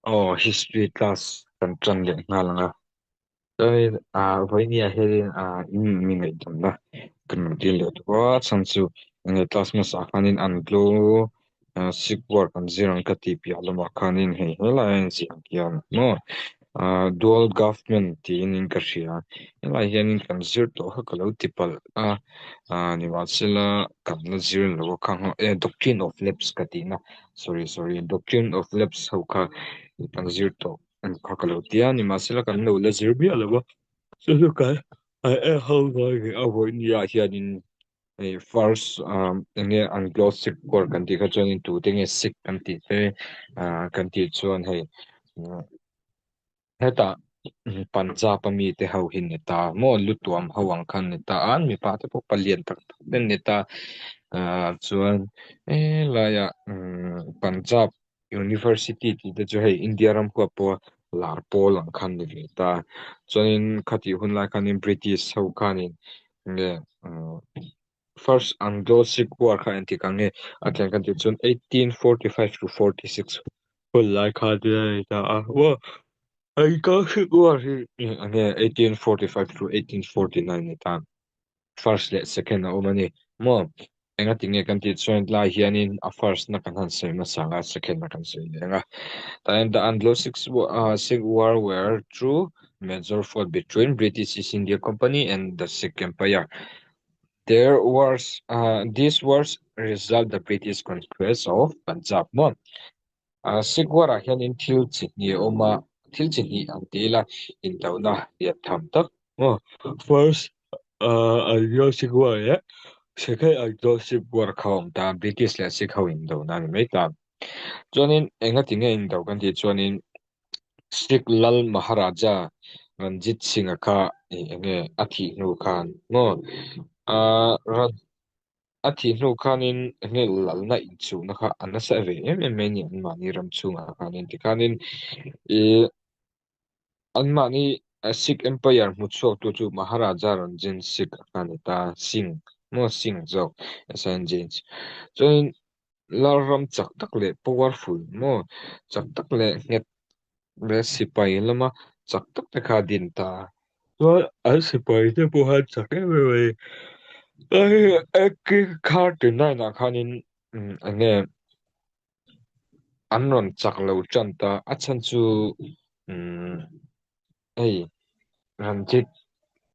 Aw history class kan ṭan leh nghal ang a. Chuanin ah vawinia hianin ah in mi ngaihdamna kan rawn dil leh tawh a, a chhan chu enge class hmasa khanin an tlu Sikh word an zir ang ka tih piah lamah khanin hei helaiah a inziah ang hian maw ah dual government tiin in ka hria helaiah hianin kan zir tawh kha ka lo ti palh a ah nimahsela kan la zir lo a khang eh doctrine of lapse ka tihna sorry sorry doctrine of lapse ho kha kan zir tawh ang kha ka lo ti a nimahsela kan lo la zir miah lo a chu chu kan ho a vawinia hianin. Hei first ah eng nge Anglo Sikh war kan tih kha chuanin tute nge Sikh kan tih te ah kan tih chuan hei hetah Punjab a mite ho hi ni ta maw lutuam ho ang khan ni ta a mipa te pawh palian tak tak te an ni ta ah chuan helaiah Punjab University tih te chu hei India ram huap pawha lar pawl ang khan ni ve ta. Chuanin khatih hun lai khanin British ho khanin nge First Anglo-Sikh War kha engtik ang nge a thleng kan tih chuan 1845 to 46 hun lai khan a ni ta a. Anglo-Sikh War hi enge 1845 to 1849 ni ta. First leh second a awm a ni maw? Engati nge kan tih chuan tlai hianin a first na kan han sawi hmasa ang a, second na kan sawi leh ang a. Tah the Anglo-Sikh War were two major fought between British East India Company and the Sikh Empire. There was uh, this wars result the British conquest of Punjab maw? Sikh War ah hianin thil chi hnih a awm a, thil chi hnih ang ti ila indona lian tham tak maw? First Anglo-Sikh War leh Second Anglo-Sikh War kha a awm ta, British leh Sikh ho indona a ni mai ta. Chuanin engati nge indo kan tih chuanin Sikh Lal Maharaja Ranjit Singh-a kha eng nge a thih hnu khan maw? A thih hnu khanin enge lalna inchuhna kha a nasa ve em em mai a ni anmahni ram chhungah khanin tikhanin ih anmahni Sikh Empire hmu chhuaktu chu Maharaja Ranjit Sikh a ni ta Singh maw Singh zawk SNJ chuanin Lalram chak tak leh powerful maw chak tak leh nghet leh sipai lama chak tak te kha a din ta. Chuan an sipai te pawh an chak em em a ni. 1839 ah khanin eng nge an rawn chak lo tan ta a chhan chu umm Hei Ranjit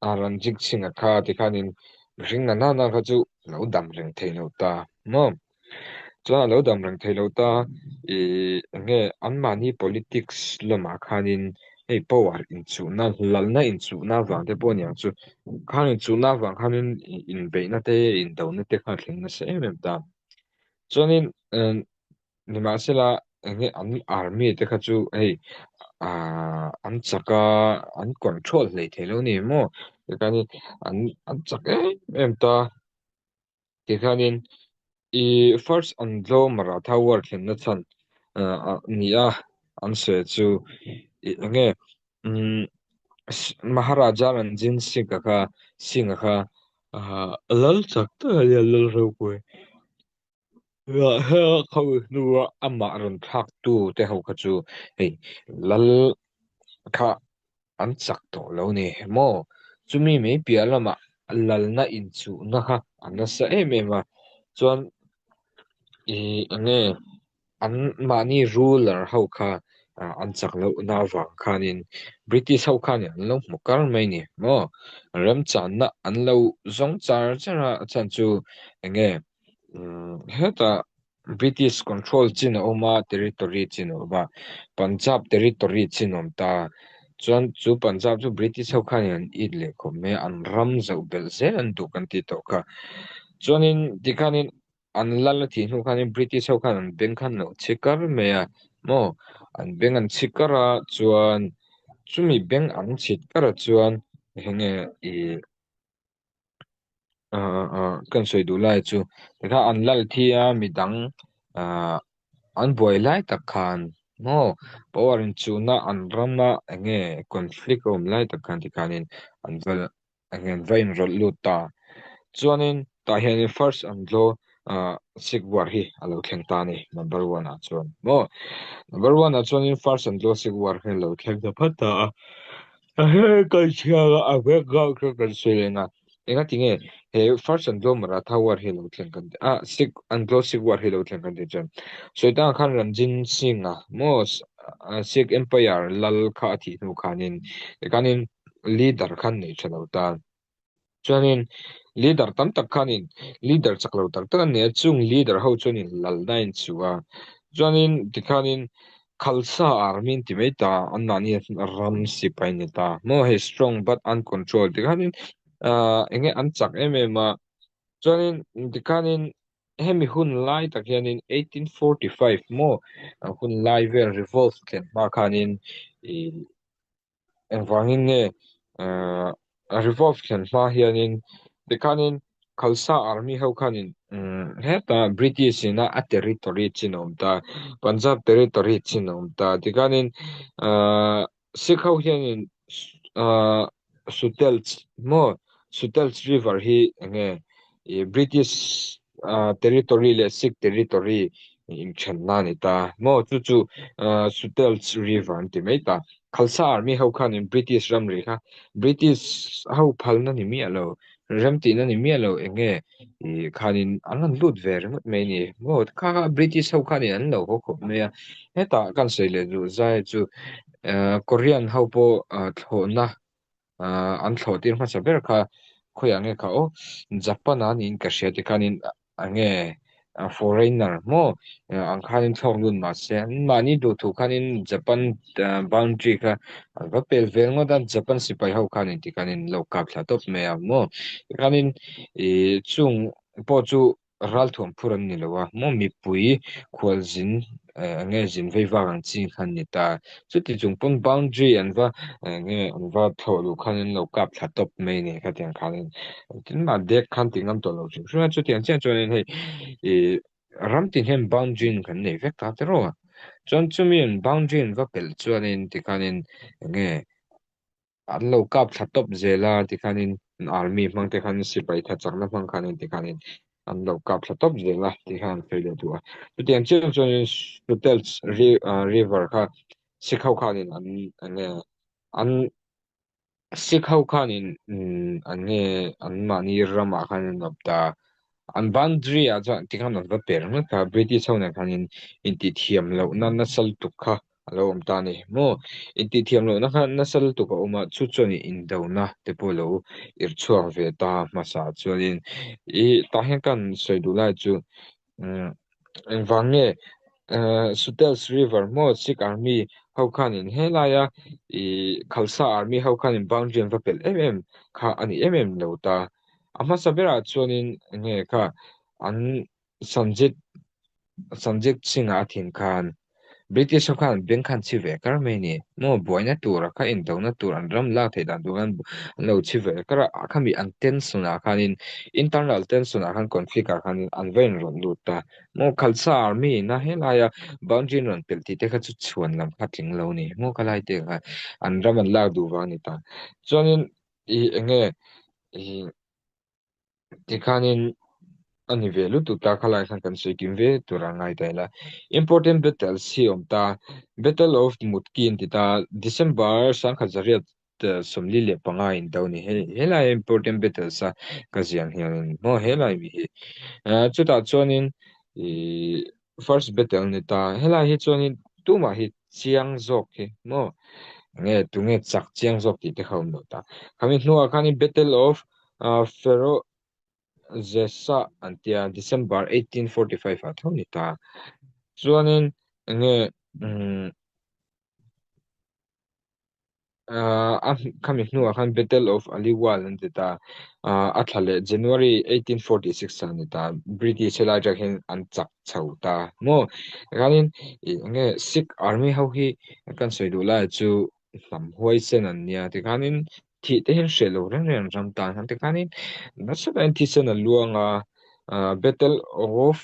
ah Ranjit Singh a kha tikhanin mihring na nana kha chu a lo dam reng thei lo ta maw? Chuan a lo dam reng thei lo ta ih eng nge anmahni politics lamah khanin hei power inchuhna lalna inchuhna avang te pawh a niang chu khang inchuhna avang khanin inbeihna te indona te kha a thleng nasa em em ta. Chuanin Nimahsela eng nge an army te kha chu hei ahh an chak a an control hlei thei lo ni maw tikhanin an an chak em em ta tikhanin ih first Anglo Maratha war thlenna chhan ah ni a an sawi chu ih eng nge umm Maharaja Ranjit Singh-a kha Singh-a kha ahh lal chak tak a nia lal ropui. Kho hnua amah rawn thlaktu te ho kha chu hei lal kha an chak tawh lo ni maw? Chumi mai piah lamah lalna inchuhna kha a nasa em em a, chuan ih eng nge An mahni ruler ho kha an chak lohna avang khanin British ho khanin an lo hmu kar mai ni maw? Remchanna an lo zawng char char a, a chhan chu eng nge hetah British control chin a awm a, territory chin a awm a, Punjab territory chin a awm ta, chuan chu Punjab chu British ho khanin an it leh khawp mai a, an ram zoh belh zel an duh kan tih tawh kha. Chuanin tikhanin An lal a thih hnu khanin British ho khan an beng khan lo chhi kar mai a maw? An beng an chhi kar a chuan chumi beng an chhit kar ah chuan eng nge ih ah ah kan sawi duh lai chu tikhan an lal thi a midang ah an buai lai tak khan maw power inchuhna an rama eng nge conflict a awm lai tak khan tikhanin an val Eng nge va inrawlh lut ta. Chuanin tah hianin first Anglo. Sikh war hi a lo thleng ta a ni number one ah chuan maw number one ah chuanin first Anglo Sikh war hi a lo thleng ta phat ta a he kan chhiar a a background kha kan sawi leh a engatinge he first Anglo Maratha war hi a lo thleng kan a Sikh Anglo Sikh war hi a lo thleng kan tih chuan sawi tang khan Ranjit Singh a maw Sikh Empire lal kha a thih hnu khanin tikhanin leader khan nei tha lo ta. Chuanin leader tam tak khanin leader chak lo tak tak an ni a, chung leader ho chuanin lalna a inchuh a. Chuanin tikhanin Khalsa army an ti mai ta, anmahni ram sipai ni ta maw hei strong but uncontrolled tikhanin ahh eng nge an chak em em a. Chuanin tikhanin hemi hun lai tak hianin 1845 maw hun lai vel revolt thlen hma khanin ih Engvangin nge revolve thlen hma hianin tikhanin Khalsa army ho khanin heta British ina a territory chin a awm ta, Punjab territory chin a awm ta tikhanin Sikh ho hianin Sutlej maw Sutlej river hi enge British territory leh Sikh territory inthenna a ni ta maw chu chu Sutlej river an ti mai ta. Khalsa Army ho khanin British ramri kha British ho phalna ni miah lo, remtihna ni miah lo eng nge ih khanin an rawn lut ve ringawt mai a ni. Maw kha kha British ho khanin an lo haw khawp mai a, hetah kan sawi leh duh zai chu Korean ho pawh thlawhna an thlawh tir hmasa ber kha khawiah nge kha aw Japan ah niin ka hria tikhanin enge foreigner maw ang khanin thlawk lut mahse an mahni duh thu khanin Japan boundary kha an va pel vel ngawt a Japan sipai ho khanin tikhanin lo kap thla tawp mai a maw tikhanin ih chung pawh chu Ralthuam phur an ni lo a, maw mipui khualzin eng nge zin vei vak ang chi kha an ni ta. Chuti chung pawn boundary an va eng nge an va thlawh luh khan an lo kap thla tawp mai a ni khatiang khanin engtin mah dek khan ti ngam tawh lo hrim hrim a, chutiang chiah chuanin hei ih ram tin hian boundary in kan nei vek ta tiraw a, chuan chumi an boundary an va pelh chuanin tikhanin eng nge An lo kap thla tawp zel a tikhanin army hmang te khan sipai tha chakna hmang khanin tikhanin an lo kap thla tawp zel a tih khan an sawi leh duh a. Chutiang chiang chuanin Sutlej river kha Sikh ho khanin an enge an Sikh ho khanin an nge an mahni ramah khan an awp ta An boundary ah chuan tikhan an va per ngawt kha British ho nen khanin intihthiam lohna nasa lutuk kha a lo awm ta a ni maw? Intihthiam lohna kha nasa lutuk a awm a, chu chuan indona te pawh lo irh chhuak ve ta hmasa chuanin ih tah hian kan sawi duh lai chu umm engvang nge Sutlej River maw Sikh Army ho khanin helaia ih Khalsa Army ho khanin boundary an va pelh em em kha a ni em em lo ta. A hmasa berah chuanin enge kha an Sanjit Sanjit Singh-a a thin khan British ho khan beng khan chhi ve kar mai a ni. Maw buaina tura kha indona tur an ram lak theih dan tur khan an lo chhi ve kar a, a khami an tension ah khanin internal tension ah khan conflict ah khanin an va inrawlh lut ta. Maw Khalsa Army ina helaia boundary an rawn pelh tih te kha chu chhuan lam kha tling lo a ni. Maw khalai te kha an ram an lak duh vang a ni ta. Chuanin I enge i tikhanin a ni ve lutuk ta khalai khan kan sawi kim ve tur a ngai ta ila. Important battles hi awm ta Battle of Mutki an ti ta December 1945 in do ni hei helai important battles a ka ziang hianin maw helai mi hi chutah chuanin i first battle ni ta helai hi chuanin tumah hi chiang zawk hi maw nge tunge chak chiang zawk tih te kha awm lo ta khami hnuah khanin battle of Ferozeshah an tia December 1845 ah tho ni ta chuanin enge umm a khami hnuah khan Battle of Aliwal an ti ta a thla leh January 1846 ah a ni ta British helai atang hian an chak chho ta maw tikhanin ih enge Sikh army ho hi kan sawi duh lai chu hnam huaisen an nia tikhanin thih te hian hreh lo reng reng an ram tan khan tikhanin nasa takin thisen a luang a Battle of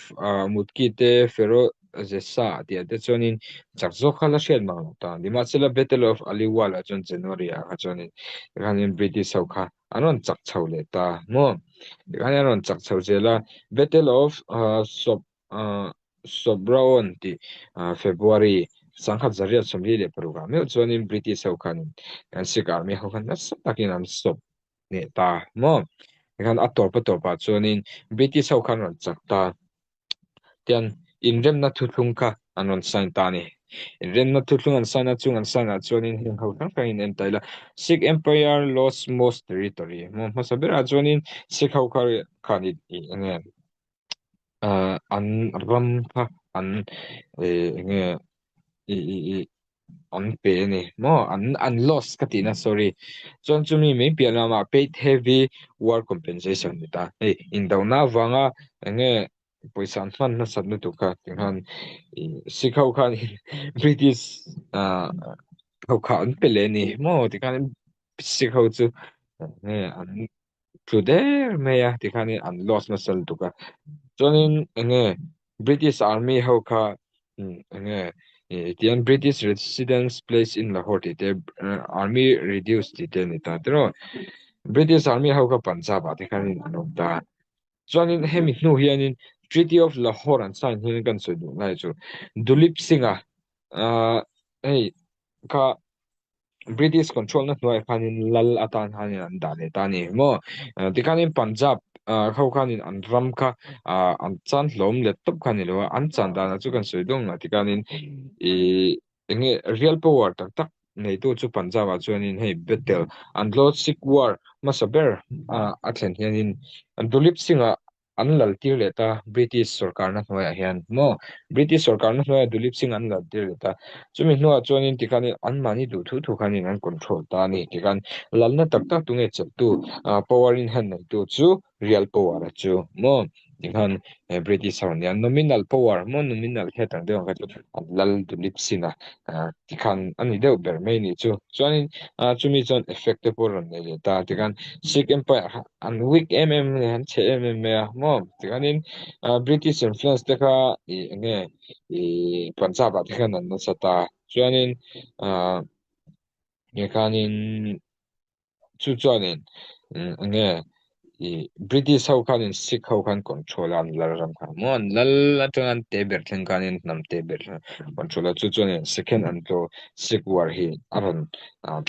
Mutki te Fero. Jessa tih ah te chuanin chak zawk kha la hriat mang lo ta. Nimahsela Battle of Aliwal ah chuan January ah kha chuanin tikhanin British ho kha an rawn chak chho leh ta maw? Tikhanin an rawn chak chho zel a, Battle of Sob Sobraon tih February 1946 ah meuh chuanin British ho khanin an Sikh Army ho khan nasa takin an sawp hneh ta maw? Tikhan a tawp a tawpah chuanin British ho khan rawn chak ta. Tian inremna thuthlung kha an rawn sign ta a ni. Inremna thuthlung an sign a, chung an sign ah chuanin heng ho hrang hrangin en ta ila. Sikh Empire lost most territory. Maw hmasa berah chuanin Sikh ho kha khan i eng nge an ram kha an eng nge i i an pe a ni maw an an lost ka tihna sorry chuan chumi mai piah lamah paid heavy war compensation ni ta hei indona avanga eng nge pawisa an hman nasat lutuk kha tikhan ih Sikh ho khan British ah ho kha an pe leh a ni maw tikhan Sikh ho chu eng nge an tlu der mai a tikhanin an lost nasa lutuk a chuanin eng nge British army ho kha eng nge tian British residence place in Lahore tih te army reduce tih te a ni ta tiraw British army ho kha Punjab ah te khanin an awm ta chuanin hemi hnu hianin Treaty of Lahore an sign hian kan sawi duh lai chu Duleep Singh a ah hei kha British control na hnuaiah khanin lal atan khanin an dah leh ta a ni maw? Tikhanin Punjab ho khanin an ram kha an chan hlawm let tawp kha a ni lo a, an chan danah chu kan sawi dawng a tikhanin ih eng nge real power tak tak neitu chu Punjab ah chuanin hei battle Anglo Sikh war hmasa ber a thlen hianin Duleep Singh ah an lal tir leh ta British sorkarna hnuaiah hian maw British sorkarna hnuaiah Duleep Singh an lal tir leh ta chumi hnuah chuanin tikhanin anmahni duh thu thu khanin an control ta a ni tikhan lalna tak tak tunge chelhtu power in hand neitu chu real power a chu maw tikhan British ho nia nominal power maw nominal head ang deuh ang kha chu an lal Duleep Singh a tikhan a ni deuh ber mai ni chu chuanin chumi chuan effect te pawh a rawn nei leh ta tikhan Sikh Empire kha an weak em em mai an chhe em em mai a maw tikhanin British influence te kha ih eng nge ih Punjab ah te khan an nasa ta chuanin ah tikhanin chu chuanin eng nge ih British ho khanin Sikh ho khan control a an lal ram kha maw an lal atanga an te ber thleng khanin hnam te ber thleng control a chu chuanin second Anglo Sikh war hi a rawn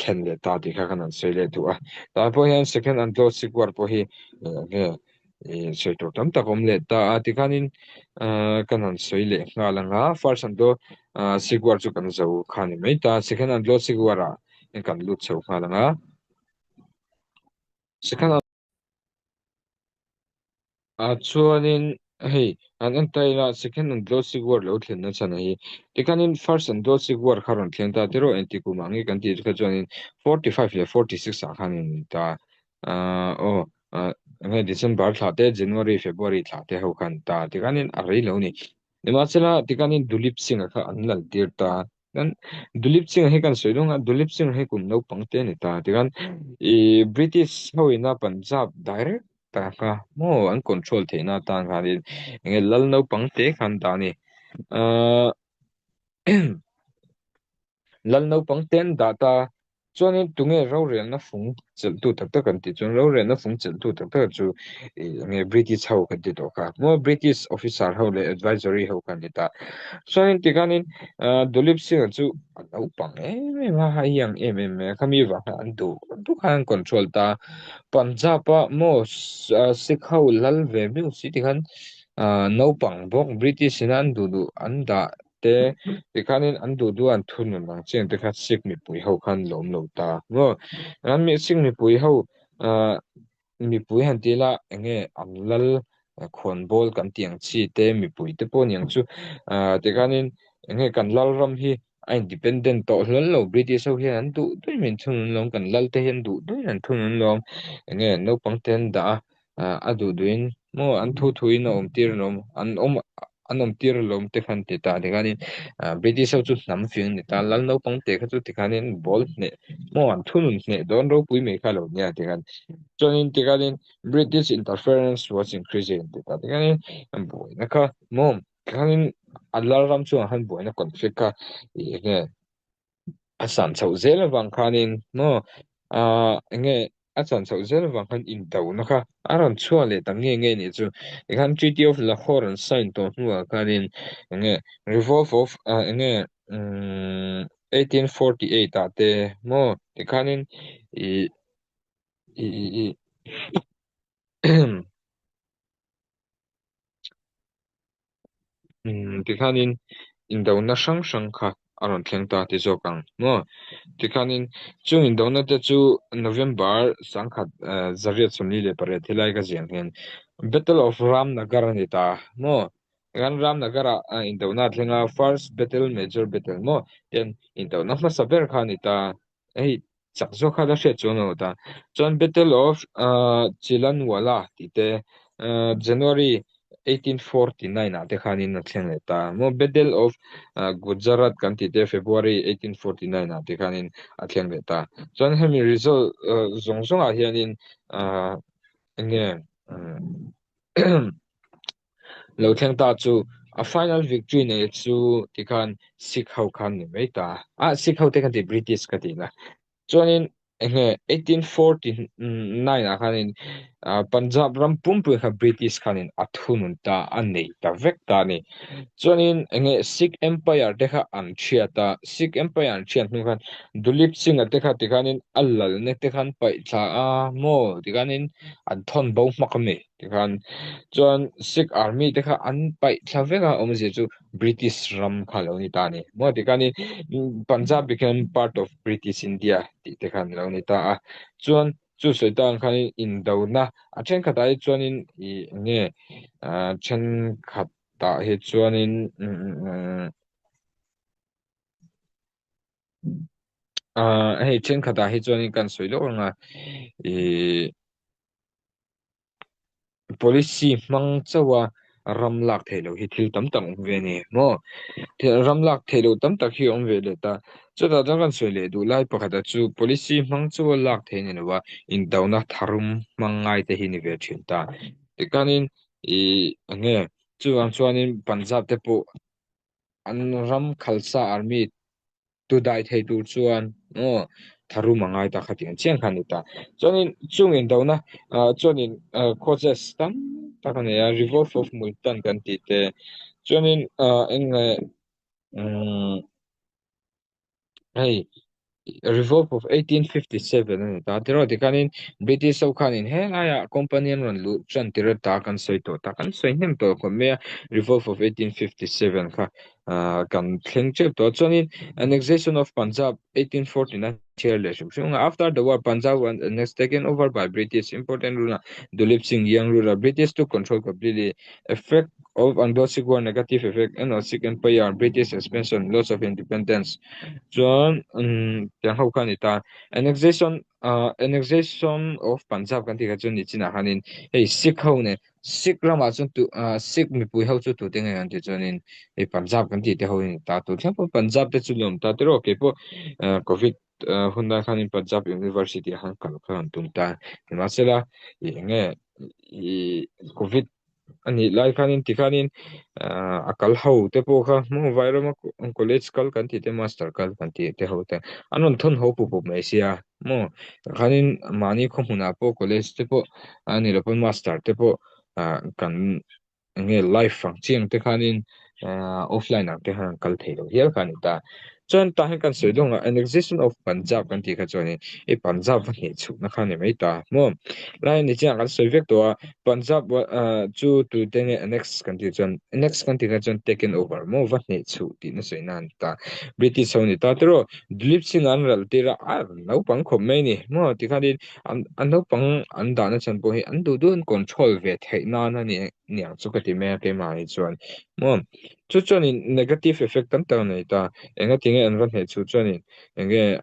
thlen leh ta tih kha kan han sawi leh duh a tah pawh hian second Anglo Sikh war pawh hi eng nge ih sawi tur tam tak a awm leh ta a tikhanin kan han sawi leh nghal ang a first Anglo Sikh war chu kan zo kha a ni mai ta second Anglo Sikh war ah kan lut chho nghal ang a second Ah chuanin hei an en ta ila second Anglo Sikh war lo thlen na chhan a hi tikhanin first Anglo Sikh war kha rawn thleng ta tiraw engti kum ang nge kan tih kha chuanin 45 leh 46 ah khan a ni ta ah aw ah enge December thla te January February thla te ho khan ta tikhanin a rei lo ni nimahsela tikhanin Duleep Singh a kha an lal tir ta. Kan Duleep Singh hi kan sawi dawn a, Duleep Singh hi kum naupang te a ni ta tikhan ih British ho ina Punjab direct taka maw an control theihna atan khanin eng nge lal naupang te khan dah a ni. Ahh lal naupang te an dah ta Chuanin tunge rorelna fung chelhtu tak tak an tih chuan rorelna fung chelhtu tak tak chu ih enge British ho kan ti tawh kha maw British officer ho leh advisory ho kha an ni ta. Chuanin tikhanin ah Duleep Singh-a chu a naupang em em a, a young em em mai a, khami vang khan an duh duh khan an control ta. Punjab-a maw Sikh ho lal ve miau si tikhan ah naupang bawk British ina an duh duh an dah te tikhanin an duh duh an thunun ang chiang te kha Sikh mipui ho khan lawm lo ta maw an mi Sikh mipui ho ah mipui han ti ila eng nge an lal khawnbawl kan tih ang chi te mipui te pawh niang chu ah tikhanin eng nge kan lal ram hi a independent tawh hlawl lo British ho hian an duh duhin min thunun lawm kan lal te hian duh duhin an thunun lawm eng nge naupang te an dah a ah a duh duhin maw an thu thuin a awm tir alawm an awm an awm tir alawm te khan ti ta tikhanin ah British ho chu hnam fing a ni ta lal naupang te kha chu tikhanin ball hneh maw an thunun hneh dawn ropui mai kha lo nia tikhan chuanin tikhanin British interference was increasing ti ta tikhanin buaina kha maw tikhanin. an lal ram chungah khan buaina conflict kha ih eng nge a san chhoh zel avang khanin maw ah eng nge a chan chhoh zel avang khan indona kha a rawn chhuak leh ta nge nge nih chu tikhan Treaty of Lahore an sign tawh hnuah khanin eng nge Revolve of ah eng nge umm 1848 ah te maw tikhanin ih ih ih ih Umm tikhanin indona hrang hrang kha a rawn thleng ta ti zawk ang maw? Tikhanin chung indona te chu November sangkhat 1848 helai ka ziah hian Battle of Ramnagar a ni ta maw? Tikhan Ramnagar ah indona a thleng a, first battle major battle maw? Tian indona hmasa ber kha a ni ta. Hei chak zawk kha la hriat chuan a awt a. Chuan Battle of Chillanwala tih te January 1849 ah te khanin a thleng leh ta. Maw Battle of Gujarat kan tih te February 1849 ah te khanin a thleng leh ta. Chuan hemi result zawng zawng ah hianin enge Lo thleng ta chu a final victory nei chu tikhan Sikh ho khan ni mai ta a, Sikh ho te khan ti British ka tihna. Chuanin enge 1849 ah khanin Punjab ram pumpui kha British khanin a thunun ta a nei ta vek ta a ni. Chuanin enge Sikh Empire te kha an thiat a, Sikh Empire an thiat hnu khan Duleep Singh-a te kha tikhanin a lalna te khan paih thla a maw tikhanin an thawn bo hmak a mi. Tikhan chuan Sikh army te kha an paih thla vek a, awmzia chu British ram kha lo ni ta a ni. Maw tikhan i Punjab became part of British India tih te khan lo ni ta a. Chuan chu sawi ta ang khan indona a thenkhatah hi chuanin i eng nge thenkhatah hi chuanin hei thenkhatah hi chuanin kan sawi lawk ang a ih Policy hmang chauh a ram lak theih loh hi thil tam tak awm ve a ni maw? Ram lak theih loh tam tak hi a awm ve leh ta. Chutah chuan kan sawi leh duh lai pakhat a chu policy hmang chauh a lak theih a ni lo a, indona tharum hmang ngai te hi ni ve thin ta. Tikhanin ih eng nge chuvang chuanin Punjab te pawh an ram Khalsa Army Tu dai thei tur chuan aw tharum a ngai ta kha tih ang chiang kha a ni ta. Chuanin chung indona chuanin causes tam tak a nei a, Revolt of Multan kan tih te, chuanin eng nge umm hei Revolt of 1857 a ni ta tiraw tikhanin British ho khanin helaiah company an rawn luh tan tir ata kan sawi tawh ta, kan sawi hnem tawh khawp mai a, Revolt of 1857 kha Ah kan thleng teuh tawh chuanin annexation of Punjab 1849 chhiar leh hrim hrim ang after the war Punjab was annexed taken over by British important ruler Duleep Singh young ruler British took control completely effect of Anglo-Sikh war negative effect and on Sikh empire British expansion loss of independence chuan tiang ho kha a ni ta annexation ah annexation of Punjab kan tih kha chu nichinah khanin hei Sikh ho nen Sikh ramah chuan tu ah Sikh mipui ho chu tute nge an tih chuanin hei Punjab kan tih te ho in ta tur thleng pawh Punjab te chu nuam ta tiraw keipawh ah covid ah hun lai khanin Punjab University ah khan kal kha an tum ta nimahsela ih eng nge ih covid a nih lai khanin tikhanin ah a kal ho te pawh kha hmawng vai rama college kal kan tih te master kal kan tih te ho te an rawn thawn ho pup pup mai sia. Maw khanin mahni khaw hmunah pawh college te pawh a ni lo pawn master te pawh ah kan eng nge live ang chi ang te khanin ah offline ang te khan an kal thei lo hial kha a ni ta. Chuan tah hian kan sawi dawn a annexation of Punjab kan tih kha chuanin hei Punjab va hneh chhukna kha a ni mai ta maw. Lai ni chiang kan sawi vek tawh a Punjab ah chu tute nge annex kan tih chuan annex kan tih kha chuan taken over maw va hneh chhuh tihna sawi na a ni ta. British ho a ni ta tiraw Dilip Singh an ral tir a, a naupang khawp mai a ni maw tikhanin an a naupang an dahna chhan pawh hi an duh duh an control ve theih nan a ni niang chu ka ti mai a keimah hi chuan maw chu chuanin negative effect tam tak a nei ta engatinge an va hneh chhuh chuanin enge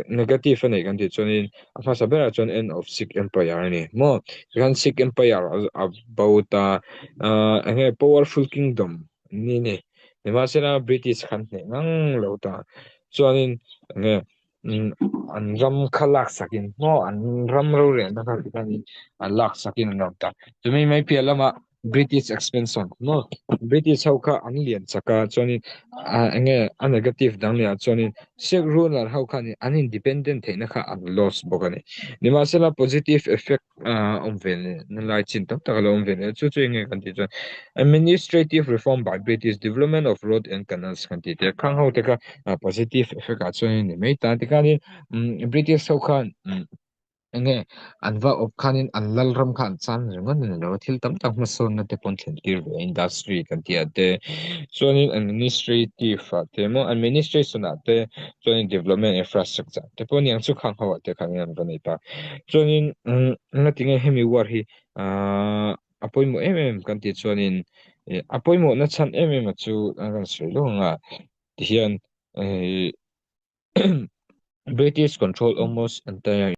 negative a neih kan tih chuanin a hmasa berah chuan end of Sikh empire a ni maw tikhan Sikh empire a bo ta ah enge powerful kingdom Ni ni. Nimahsela British khan hneh ngang lo ta. Chuanin enge an ram kha lak sakin maw an ram rorelna kha tikhanin an lak sakin an awm ta. Chumi mai piah lamah. British expansion maw British ho kha an lian chak a chuanin ah eng nge a negative dang leh ah chuanin Sikh ruler ho khanin an independent theihna kha an lost bawk a ni. Nimahsela positive effect ah awm ve leh na lai chin tam tak a lo awm ve leh a chu chu eng nge kan tih chuan administrative reform by British development of road and canals kan tih te khang ho te kha positive effect ah chuan a ni mai ta tikhanin British ho khan Eng nge an va awp khanin an lal ram kha an chan ringawt a ni lo a, thil tam tak hmasawnna te pawn thlen tir ve a, industry kan tih ah te chuanin administrative ah te emaw administration ah te chuanin development infrastructure te pawh aniang chu khang ho ah te khanin an va nei ta. Chuanin umm ngatinge hemi war hi ahh a pawimawh em em kan tih chuanin a pawimawhna chhan em em a chu an rawn sawi lawk ang a tihian ehh British control almost entire.